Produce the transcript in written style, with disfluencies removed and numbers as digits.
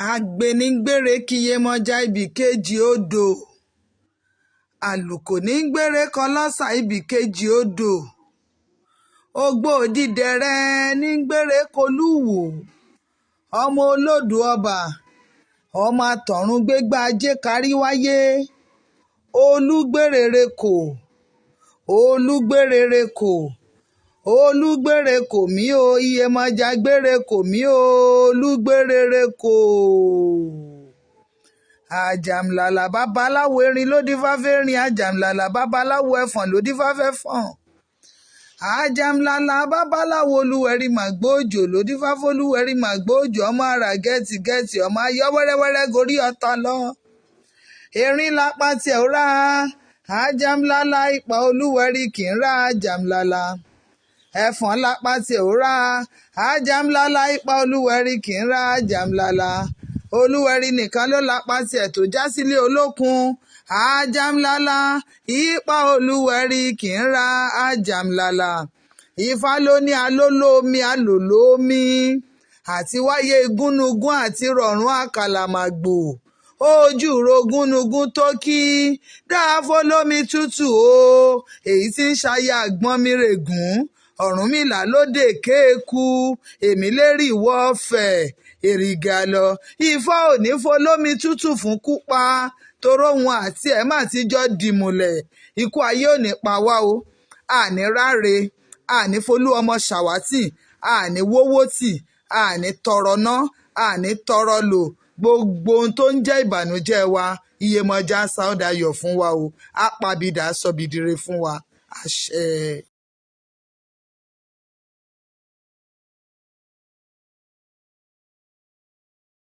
Agbe ní ń gbére k'Iyemọja ibì kejì odò, àlùkò ní ń gbére kọlọ́sà ibì kejì odò, ògbó odídẹrẹ́ ní ń gbére kọlùwòó, ọmọ olódù ọba, ọmọ àtọ̀run-gbégbá ajé kárí wáyé, olùgbérèrèkọ, olùgbérèrèkọ, olùgbérèkọ mi o, Iyemọja gbére kò mí o, olùgbérèrèkọ. Àjàmlàlà babaláwo erin ló dífá fẹ́rin, àjàmlàlà babaláwo ẹfọ̀n ló dífá fẹ́fọ̀n, àjàmlàlà babaláwo olúwẹ̀rí màgbóòjò ló dífá fólúwẹ̀rí màgbóòjò, ọmọ àrà gẹ́tìgẹ́tì, ọmọ ayọ́ wẹ́rẹ́wẹ́rẹ́ gorí ọ̀tá lọ. Erin lápá tiẹ̀ ó rà, àjàmlàlà ipa olúwẹ̀rí kì í rà àjàmlàlà. Ẹfọ̀n lápá tiẹ̀ ó rà, àjàmlàlà ipa olúwẹ̀rí kì í rà àjàmlàlà. Olúwẹ̀rí nìkan ló lápá tiẹ̀ tó já sílé olókun, àjàmlàlà ipa olúwẹ̀rí kì í rà àjàmlàlà. Ifá ló ní alólómi alòlómi, àti wáyé igúnnugún àti rọ̀rùn àkàlàmàgbò. Ojú ro gúnugún tó kí dáàfó lómi tútù o, èyí tí ń ṣayé àgbọnnìrègún. Ọ̀rúnmìlà ló dé kéku, èmi lérí ìwọ ọ̀fẹ́ èrìgì lọ. Ifá ò ní folómi tútù fún kúpa, toróhun àti ẹ̀ má ti jọ dìmùlẹ̀. Ikú ayé ò ní pa wá o, àní ráre, àní folú ọmọ ṣàwátì, àní wówó tì, àní tọrọ ná, àní tọrọ lò. Gbogbo ohun tó ń jẹ́ ìbànújẹ́ wa, Iyemọja sáódayọ̀ fún wa o, àpàbìdà sọbìdìrẹ fún wa. Àṣẹ.